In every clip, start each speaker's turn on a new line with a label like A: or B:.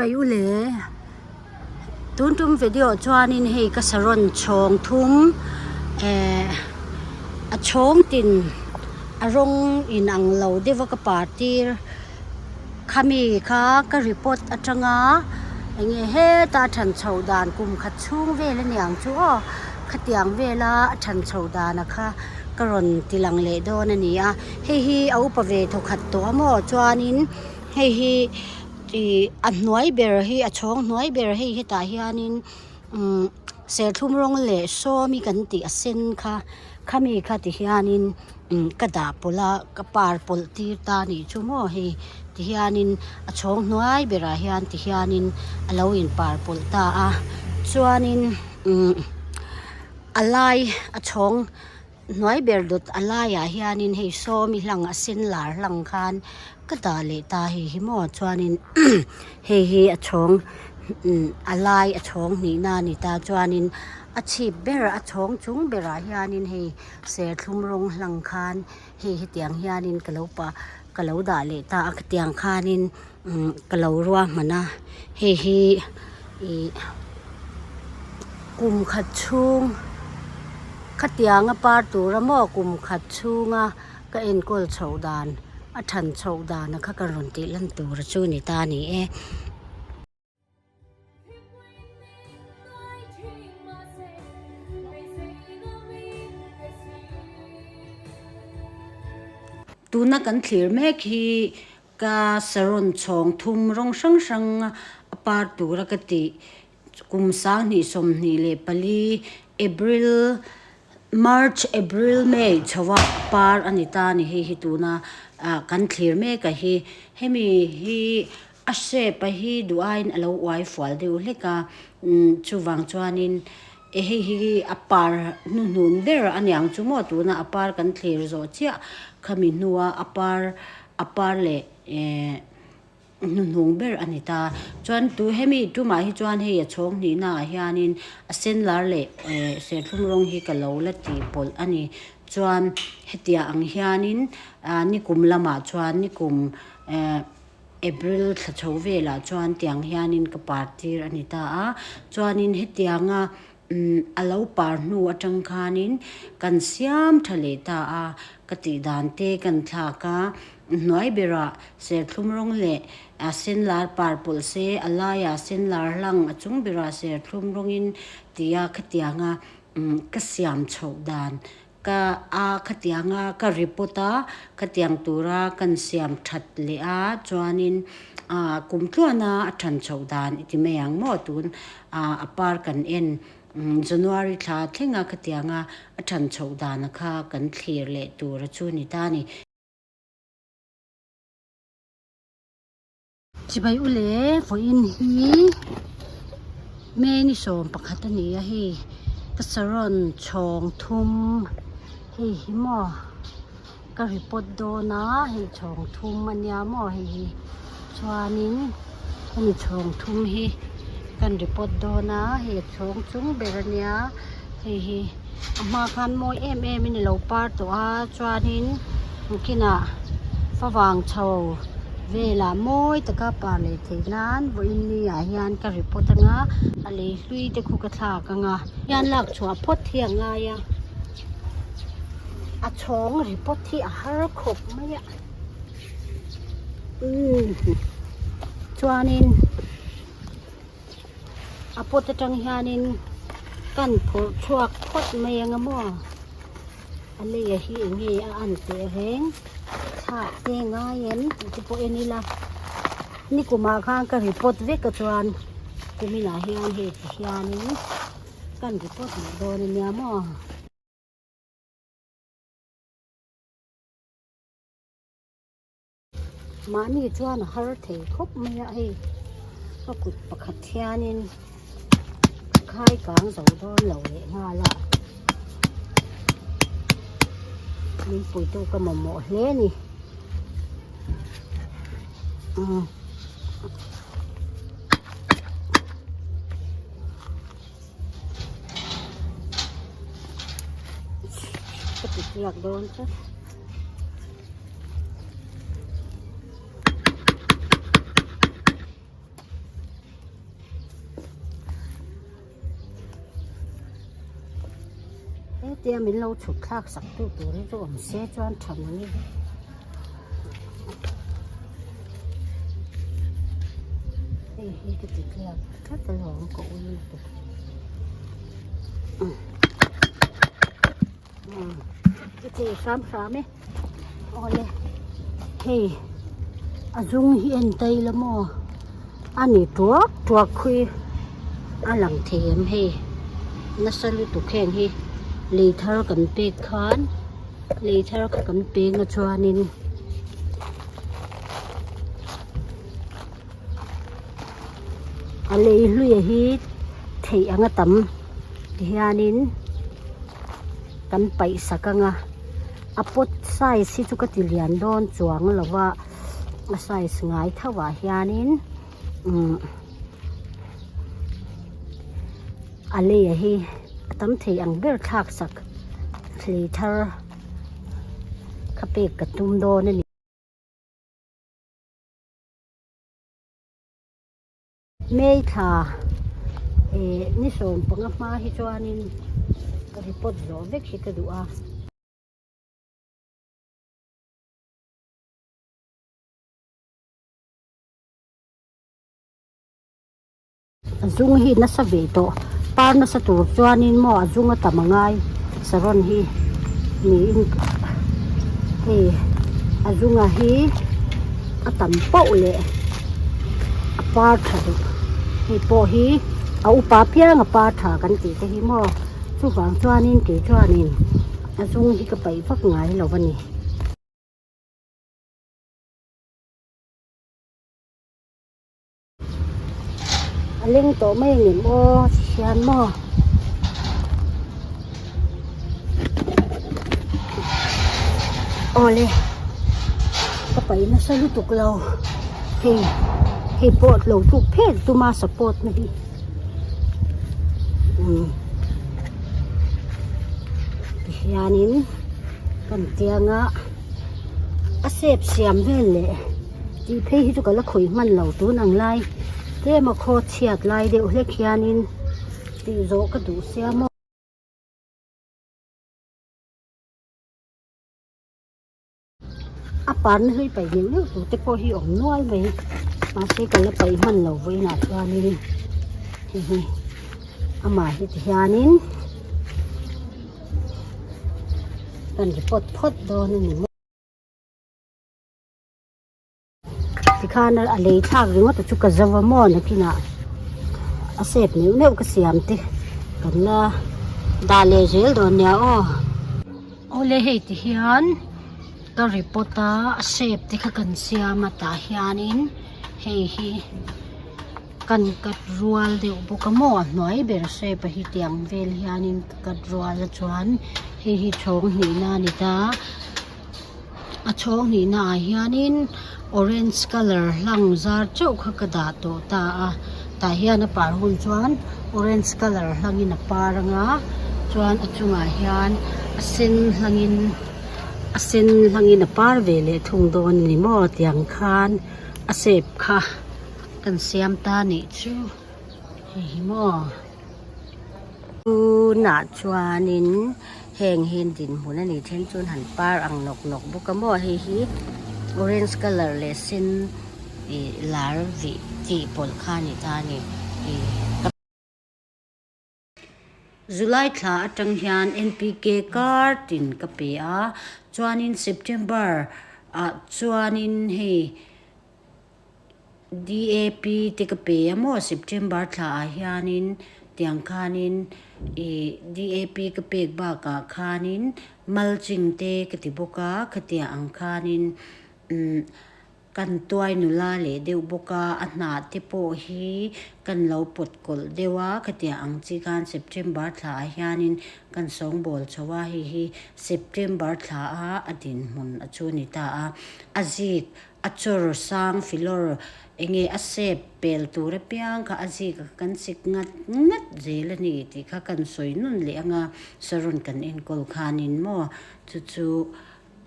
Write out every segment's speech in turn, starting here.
A: Pai u le, tun tum video chuanin hei ka saron chhawng thum eh a chhawng tin a rawng inang lo deuh a ka par tir khami kha ka report atanga enge heta a than chhoh dan kum khat chhung vel a niang chu aw khatiang vela a than chhoh dana kha ka rawn ti lang leh dawn a ni a hei hi a upa ve thawkhat tawh a maw chuanin hei hi. Ih a hnuai ber hi a chhawng hnuai ber hei hetah hianin umm serthlum rawng leh sawmi kan tih a sen kha khami kha ti hianin umm ka dah pawlh a ka par pawlh tir ta a nih chu maw hei ti hianin a chhawng hnuai berah hian ti hianin a lo in par pawlh ta a chuanin umm a lai a chhawng. Hnuai ber dawt a laiah hianin hei sawmi hlang a sen lar hlang khan ka dah leh ta hei hi maw chuanin hei hi a chhawng a lai a chhawng hnihna a ni ta chuanin a chhip ber a chhawng chung berah hianin hei serthlum rawng hlang khan hei hetiang hianin ka lo pah ka lo dah leh ta a khatiang khanin ka lo ruahman a hei hi ih kum khat chhung khatianga par tura maw kum khat chhunga ka enkawl chhoh dan a than chhoh dan a kha ka rawn tih lan tur chu a ni ta a ni e. Tuna kan thlir mek hi Ka saron chhawng thum rawng hrang hrang a par tura ka tih kum 2024 April March April May chho a par a ni ta a ni hei hi tuna ah kan thlir mek a hi hemi hi a shape a hi duh aiin a lo uai fual deuh hlek a chuvang chuanin e hei hi a par hnuhnun ber a niang chu maw tuna a par kan thlir zawh chiah khami hnua a par a par leh ehh hnuhnung ber a ni ta. Chuan tu hemi tumah hi chuan hei a chhawng hnihna ah hianin a sen lar leh ehh serthlum rawng hi ka lo la tih pawlh a ni. Chuan hetiang ang hianin ah nikum lamah chuan nikum ehh April thla chho velah chuan tiang hianin ka par tir a ni ta a. Chuanin hetianga Umm a lo par hnu atang khanin kan siam tha leh ta a, ka tih dan te kan thlak a, hnuai berah serthlum rawng leh a sen lar par pawlh se, a laiah sen lar hlang a chung berah serthlum rawngin tia khatianga ka siam chhoh dan Ka a khatianga ka report a, khatiang tura kan siam that leh a chuanin ah kum tluana a than chhoh dan i ti mai ang maw tun ah a par kan en January thla thlenga khatianga a than chhoh dana kha kan thlir leh tura chu ni ta a ni. Chibai u le vawiin hi May ni 11 a ni a hei ka saron chhawng thum hei hi maw ka report dawn a hei chhawng thum a nia maw hei hi chuanin hemi chhawng thum hi kan report dawn a hei a chhawng chung ber a nia hei hi. A hma khan mawi em em in alo par tawh a chuanin kinah favang chho velah mawi taka par leh theih nan vawiin ni ah hian ka report anga a lei hlui te khu ka thlak anga hian lak chhuah phawt hi a ngai a a chhawng report hi a har khawp mai a umm chuanin. A pot atang hianin kan phawrh chhuak phawt mai ang a maw a lei hi eng nge a an teh reng thlak te ngai em tih te pawh en ila nikumah khan ka report vek a chuan kuminah hian hei ti hianin kan report leh dawn a nia maw. Mahni chuan a har thei khawp mai a hei ka kut pakhat hianin ka khai kang zo dawn lo leh nghal a min puitu ka mamawh hle a ni umm. Ka ti tliak dawn tlat. Hetia min lo chhuk thlak sak tu tur hi chu awm se chuan tha mang e. Hei hi ka ti tliak tlat alawm ka ui lutuk. Ka thei hram hram e. Awle hei a zung hi en tai la maw a ni tuak tuak khui a lang thei em hei nasa lutuk heng hi lei thar kan pek khan lei thar kha kan peng a chuanin a lei hluia hi theih anga tam tihianin kan paih sak anga a pot size hi chu ka ti lian dawn chuang lo va a size ngai tho ah hianin umm a lei a hi a tam thei ang ber thlak sak lei thar kha pek ka tum dawn a ni. May thla eh ni 15 hma hi chuanin report zawh vek hi ka duh a. A zung hi nasa ve tawh par nasa tur chuanin maw a zung a tam a ngai saron hi niin hei a zunga hi a tam pauh leh a par tha duh hei pawh hi a upa piang a par tha kan tih te hi maw chuvang chuanin kei chuanin a zung hi ka paih vak ngai lo a ni. A leng tawh mai ang em aw hian maw awle ka paih nasa lutuk lo hei hei pawh lo tluk phet tuma support na hi umm tihianin kan tianga a sep siam vel leh. Tih phei hi chu ka la khawih hman lo tun ang lai tlem a khaw chhiat lai deuh hlek hianin tih zawh ka duh sia maw. A parna hlui paih neuh neuh tur te pawh hi awm nual mai mahse ka la paih hman lo vawiinah chuanin hei hi amah hi ti hianin kan report phawt dawn a ni maw. Tikhan a lei thlak ringawt a chu ka zo a maw nakinah a sep neuh neuh ka siam te kan la dah leh zel dawn nia aw. Awle hei ti hian ka report a a sep te kha kan siam a tah hianin hei hi kan cut rual deuh bawk a maw a hnuai ber shape a hi tiang vel hianin ka cut rual a chuan hei hi chhawng hnihna a ni ta. A chhawng hnihna ah hianin orange colour hlang zar teuh kha ka dah tawh ta a tah hian a par hun chuan orange colour hlangin a par anga chuan a chungah hian a sen hlangin a sen hlangin a par ve leh thung dawn a ni maw tiang khan a shape kha kan siam ta nih chu hei hi maw. Tunah chuanin heng hi dinhmun a nih then chuan han par ang nawk nawk bawk a maw hei hi orange colour leh sen ih lar vih tih pawlh kha a ni ta a ni ih. July thla atang hian N_P_K kar tin ka pe a chuanin September ah chuanin hei. DAP te ka pe a maw September thla ah hianin tiang khanin ih DAP ka pek bakah khanin mulching te ka ti bawk a khatiang ang khanin umm kan tuai nula leh deuh bawk a a hnah te pawh hi kan lo pawt kawlh deuh a khatiang ang chi khan September thla ah hianin kan sawngbawl chho a hei hi September thla a a dinhmun a chu ni ta a a zik A chawr sang filawr enge a sep pel tur apiang kha a zik a kan sik ngat ngat zel a ni tih kha kan sawi nun leh anga saron kan enkawl khanin maw chu chu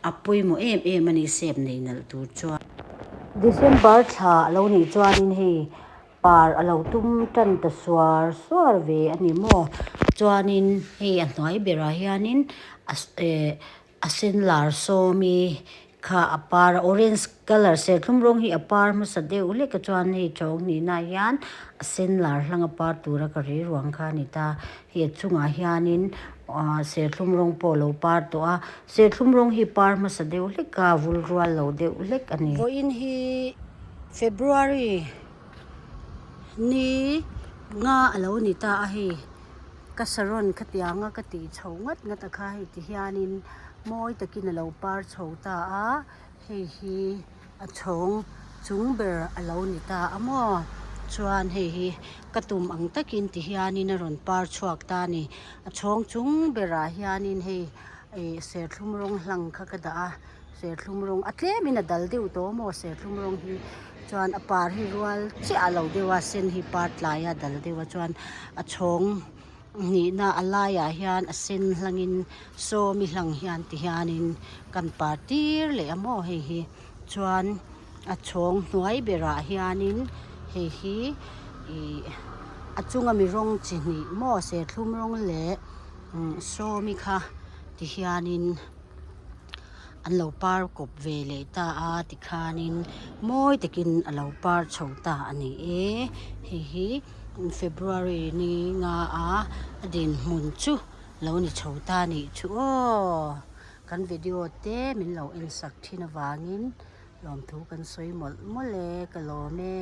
A: a pawimawh em em a ni sep nei nalh tur chuan. December thla a lo nih chuanin hei par a lo tum tan ta suar suar ve a ni maw. Chuanin hei a hnuai berah hianin a eh a sen lar sawmi kha a par a orange colour serthlum rawng hi a par hmasa deuh hlek a chuan hei chhawng hnihna ah hian a sen lar hlang a par tura ka rei ruang kha a ni ta. Hei a chungah hianin ah serthlum rawng pawh a lo par tawh a serthlum rawng hi par hmasa deuh hlek a vul rual lo deuh hlek a ni. Vawiin hi February ni nga a lo ni ta a hei ka saron khatianga ka tih chho ngat ngat a kha hei ti hianin mawi takin a lo par chho ta a hei hi a chhawng chung ber a lo ni ta a maw chuan hei hi ka tum ang takin ti hianin a rawn par chhuak ta a ni a chhawng chung berah hianin hei ih serthlum rawng hlang kha ka dah a. Serthlum rawng a tlemin a dal deuh tawh maw serthlum rawng hi chuan a par hi rual chiah lo deuh a sen hi par tlai a dal deuh a chuan a chhawng hnihna a laiah hian a sen hlangin sawmi hlang hian ti hianin kan par tir leh a maw hei hi chuan a chhawng hnuai berah hianin hei hi ih a chunga mi rawng chi hnih maw serthlum rawng leh sawmi kha ti hianin. An lo par kawp ve leh ta a tikhanin mawi takin a lo par chho ta a ni e. Hei hi February ni nga a a dinhmun chu lo ni chho ta a nih chu aw. Kan video te min lo en sak thin avangin lawmthu kan sawi mawlh mawlh e ka lawm e.